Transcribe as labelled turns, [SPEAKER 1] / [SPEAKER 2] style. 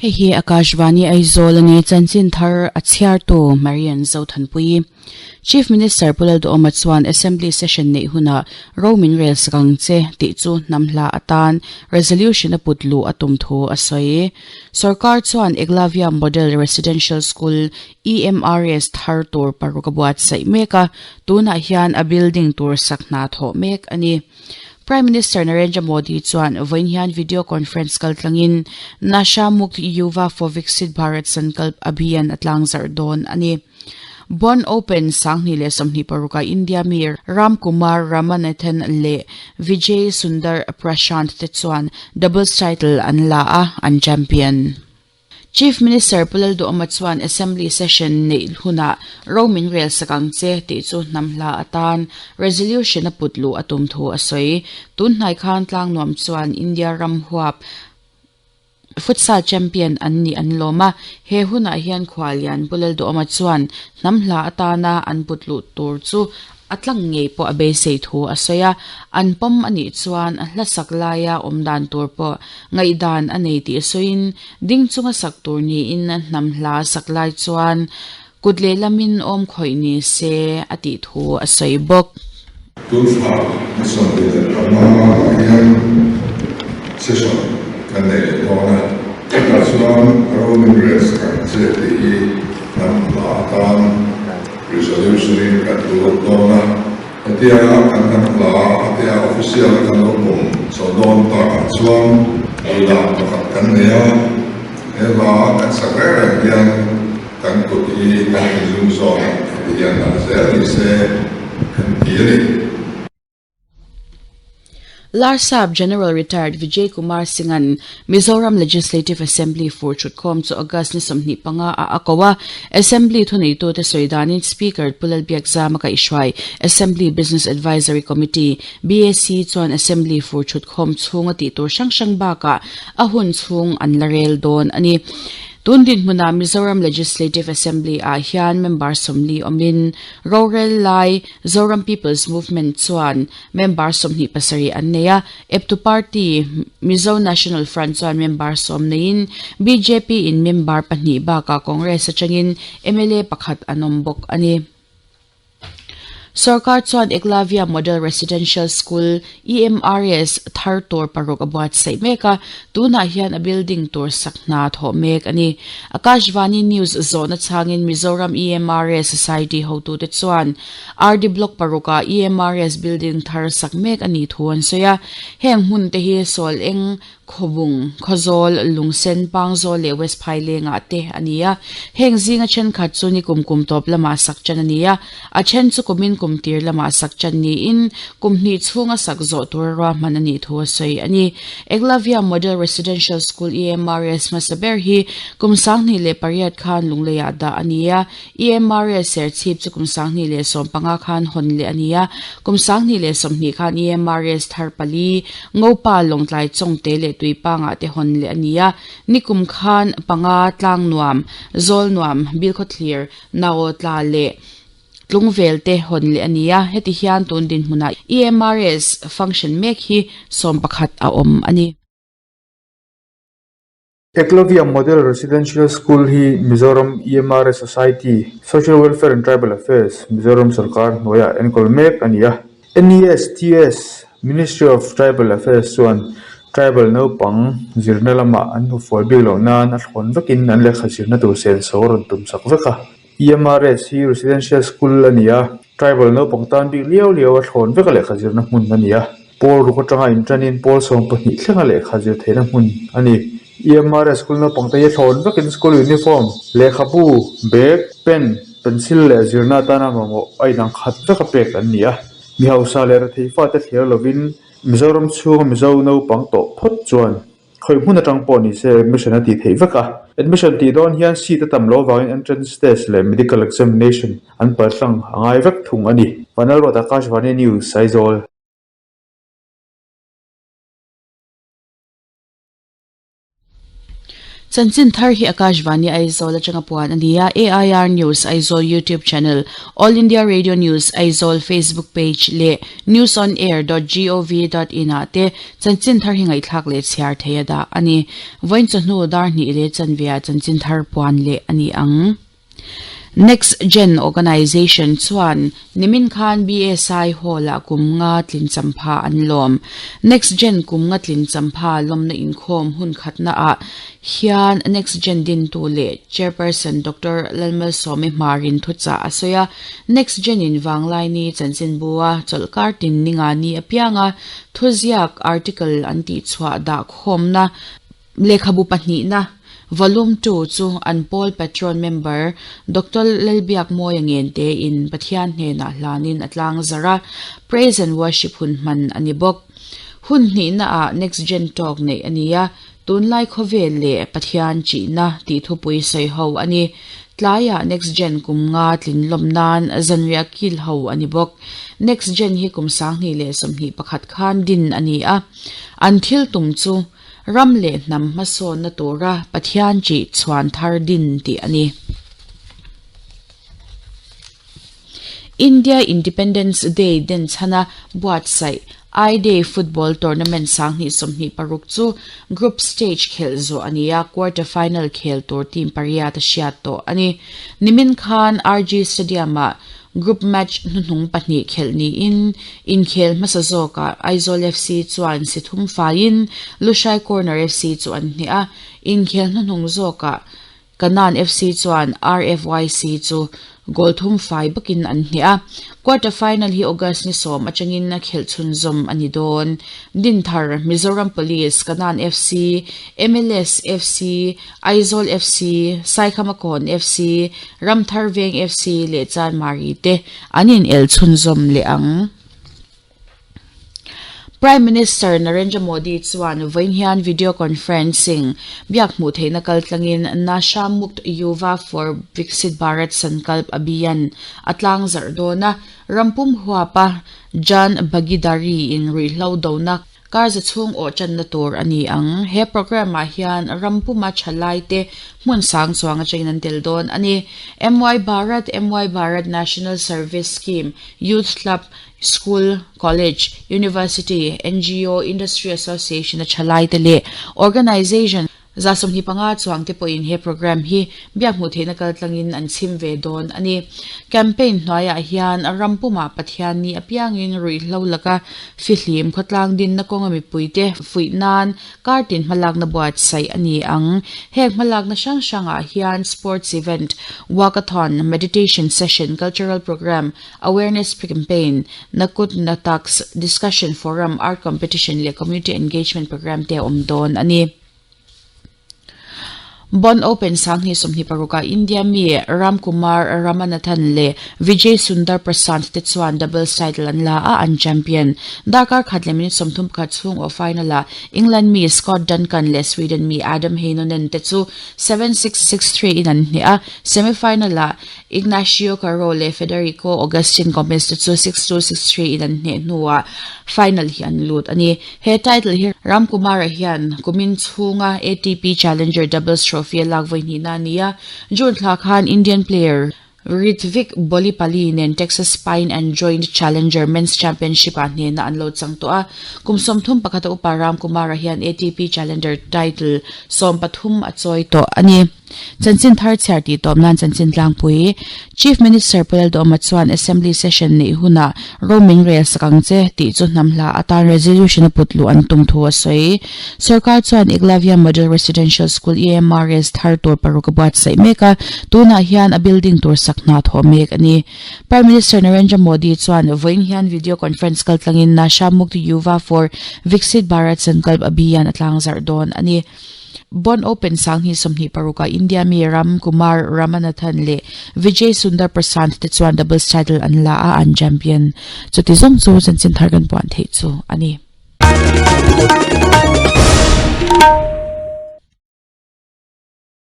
[SPEAKER 1] Hei hi Akashvani Aizawl a ni, chanchin thar a chhiartu Marian Zothanpuii. Chief Minister Pu Lalduhawma chuan Assembly Session neih hunah ro min rel sak ang che tih chu hnam hla atan resolution a put luh a tum thu a sawi. Sorkar chuan Eklavya Model Residential School, EMRS, thar tur paruk a buatsaih mek a, tunah hian a building tur sak hna thawh mek a ni. Prime Minister Narendra Modi chuan vawiin hian video conference kaltlangin Nasha Mukt Yuva for Viksit Bharat Sankalp Abhiyan a tlangzarh dawn a ni. Bonn Open 2026 ah India mi Ram Kumar Ramanathan leh Vijay Sundar Prashant te chuan doubles title an la a, an champion. Chief Minister Pu Lalduhawma chuan Assembly Session neih hunah ro min rel sak ang che tih chu hnam hla atan resolution a put luh a tum thu a sawi. Tun hnai khan Tlangnuam chuan India ram huap futsal champion an nih an lawm a, he hunah hian Khuallian Pu Lalduhawma chuan hnam hla atana an put luh tur chu A tlang ngei pawh a beisei thu a sawi a, an pawm a nih chuan a hla sak laia awm dan tur pawh ngaihdan a nei tih sawiin ding chunga sak tur niin hnam hla sak lai chuan kut lehlamin awm khawih ni se a tih thu a sawi bawk.
[SPEAKER 2] Tunthla hmasawn leh leh panga ah hian session kan nei leh dawn a, chutah chuan Roman Rest kan che tih hi hnam hla atan Resolution in kan lut dawn a, hetia kan kan hla atia official a kan lo pawm chho dawn takah chuan duhdan pakhat kan nei a, he hla kan sak reng reng hian kan kut hi kan thinlung zawn heti hian dah zel ni se kan ti a ni.
[SPEAKER 1] Larsap General Retired Vijay Kumar Singh-a'n Mizoram Legislative Assembly fur thutkhawm chu August ni 25 ah a ko a. Assembly thuneitute sawi danin Speaker Pu Lalbiakzama kaihhruai Assembly Business Advisory Committee, BAC, chuan Assembly fur thutkhawm chhunga tih tur hrang hrang bakah a hun chhung an la rel dawn a ni. Tun dinhmunah Mizoram Legislative Assembly ah hian member 40 awmin rorel lai Zoram People's Movement chuan member 27 an nei a, eptu party Mizo National Front chuan member 10 neiin bjp in member pahnih bakah Congress atangin mla pakhat an awm bawk a ni. Sorkar chuan Eklavya Model Residential School, EMRS, thar tur paruk a buatsaih mek a, tunah hian a building tur sak hna thawh mek a ni. Akashvani News zawhna chhangin Mizoram EMRS Society hotute chuan RD Block parukah EMRS building thar sak mek a nih thu an sawi a. Heng hmun te hi Sawl Eng, Khawbung, Khawzawl, Lungsen, Pangzawl leh West Phailengah te a ni a. Heng zinga thenkhat chu ni kum kum tawp lamah sak chan a ni a, a then chu kumin kum tir lamah sak chan niin kum hnih chhunga sak zawh tura ruahman a nih thu a sawi a ni. Eklavya Model Residential School, EMRS, hmasa ber hi kum 2008 khan Lungleiah dah a ni a. EMRS Serchhip chu kum 2015 khan hawn leh a ni a. Kum 2020 khan EMRS thar pali, Ngopa, Lawngtlai, Chawngte leh Tuipangah te hawn leh a ni a. Nikum khan panga, Tlangnuam, Zawlnuam, Bilkhawthlir, Nautla leh Tlungvel te hawn leh a ni a, heti hian tun dinhmunah EMRS function mek hi 11 a awm a ni.
[SPEAKER 3] Eklavya Model Residential School hi Mizoram EMRS Society, Social Welfare and Tribal Affairs, Mizoram sorkar hnuaiah enkawl mek a ni a. NESTS, Ministry of Tribal Affairs chuan tribal naupang zirna lamah an hmufual bik loh nan a thlawn vekin an lehkha zirna tur senso a rawn tumsak vek a. EMRS hi Residential School a ni a, Tribal naupang tan bik liau liau a thlawn vek a lehkha zirna hmun a ni a. Pawl ruk atanga intanin pawl 12 thlenga lehkha zir theihna hmun a ni. EMRS School naupang te hi a thlawn vekin school uniform, lehkhabu, bag, pen, pencil leh zirna atana mamawh a inang khat vek a pek an ni a. Mi hausa leh rethei fate thlir lovin Mizoram chhunga Mizo naupang tawh phawt chuan Khawi hmun atang pawh ni se admission a tih theih vek a. Admission tih dawn hian seat a tam lo avangin entrance test leh medical examination an paltlang a ngai vek thung a ni. Vanlalruat Akashvani News, Aizawl.
[SPEAKER 1] Chanchin thar hi Akashvani Aizawl atanga puan a ni a, AIR News Aizawl YouTube channel, All India Radio News Aizawl Facebook page leh newsonair dot gov dot in ah te chanchin thar hi ngaihthlak leh chhiar thei a dah a ni. Vawiin chawhnu dar hnih leh chanve ah chanchin thar puan leh a ni ang. Next Gen Organisation chuan nimin khan BSI Hall-ah kum nga tlin champha an lawm. Next Gen kum nga tlin champha lawmna inkhawm hun khatnaah hian Next Gen dintu leh Chairperson Doctor Lalmalsawmi Hmarin thuchah a sawi a. Next Gen-in Vanglaini chanchinbua chawlhkar tin ninga ni apianga thuziak article an tihchhuah dah khawmna Lehkhabu pahnihna, Volume ii chu an pawl patron member Doctor Lalbiakmawia ngente in Pathian hnenah hlanin a tlang zarh a, Praise and Worship hun hman a ni bawk. Hun hnihna ah Next Gen Talk neih a ni a, tunlai khawvel leh Pathian chihna tih thupui sawi ho a ni. Tlaiah Next Gen kum nga tlin lawm nan zanriah kil ho a ni bawk. Next Gen hi kum 2021 khan din a ni a, an thil tum chu Ram leh hnam hmasawnna tura Pathian chih chhuan thar din tih a ni. India Independence Day den chhana buatsaih I-Day Football Tournament 2026 chu Group Stage khelh zawh a ni a, Quarter Final khel tur team pariat a hriat tawh a ni. Nimin khan RG Stadium-ah Group match hnuhnung pahnih khelh niin inkhel hmasa zawkah Aizawl FC chuan si thum faiin Lushai Corner FC chu an hneh a, inkhel hnuhnung zawkah Kanan FC chuan RFYC chu goal thum fai bakin an hneh a. Quarter final hi August ni sawm atangin a khelh chhunzawm a ni dawn. Dinthar, Mizoram Police, Kanan FC, MLS FC, Aizawl FC, Saikhamakawn FC, Ramthar Veng FC leh Chanmari te an inel chhunzawm leh ang. Prime Minister Narendra Modi chuan vawiin hian video conferencing biak hmuh theihna kaltlangin Nasha Mukt Yuva for Viksit Bharat Sankalp Abhiyan a tlang zarh dawn a, rampum huapa Jan Bhagidari in ruihhlo dona Kar za chhung awh tanna tur a ni ang. He programme ah hian ram puma thalai te hmun sang chuang atangin an tel dawn a ni. MY Bharat, MY Bharat National Service Scheme, Youth Club, School, College, University, NGO, Industry Association a thalai te leh Organisation 25 chuang te pawhin he programme hi biak hmuh theihna kaltlangin an chhim ve dawn a ni. Campaign hnuaiah hian ram pumah Pathian ni apiangin ruihhlo laka fihlim khawtlang dinna kawnga mipuite fuih nan kar tin hmalakna buatsaih a ni ang. Heng hmalakna hrang hrangah hian sports event, walkathon, meditation session, cultural programme, awareness campaign, Nakut Nataks, discussion forum, art competition leh community engagement programme te a awm dawn a ni. Bonn Open 2026 ah India mi Ram Kumar Ramanathan leh Vijay Sundar Prasant te chuan doubles title an la a, an champion. Darkar khat leh minute 31 chhung aw final ah England mi Scott Duncan leh Sweden mi Adam Heinonen te chu 7-6, 6-3 in an hneh a, semi-final ah Ignacio Caro leh Federico Augustin Gomez te chu 6-2, 6-3 in an hneh hnuah final hi an lut a ni. He title hi Ram Kumar-a hian kumin chhunga ATP Challenger Doubles Trophy a lak vawi hnihna a ni a. June thla khan Indian player Rithvik Bollipalli nen Texas Spine and Joint Challenger Men's Championship-ah hnehna an lo chang tawh a. Kum 31 a upa Ram Kumar-a hian ATP Challenger title 13 a chawi tawh a ni. Chanchin thar chhiar tih tawp nan chanchin tlangpui Chief Minister Pu Lalduhawma chuan Assembly Session neih hunah roaming rel sak ang che tih chu hnam hla atan resolution a put luh an tum thu a sawi. Sorkar chuan Eklavya Model Residential School, EMRS, thar tur paruk a buatsaih mek a, tunah hian a building tur sak hna thawh mek a ni. Prime Minister Narendra Modi chuan vawiin hian video conference kaltlangin Nasha Mukt Yuva for Viksit Bharat Sankalp Abhiyan a tlangzarh dawn a ni. Bonn Open 2026 ah India mi Ram Kumar Ramanathan leh Vijay Sundar Prasant te chuan doubles title an la a, an champion. Chuti zawng chu chanchin thar kan puan theih chu a ni.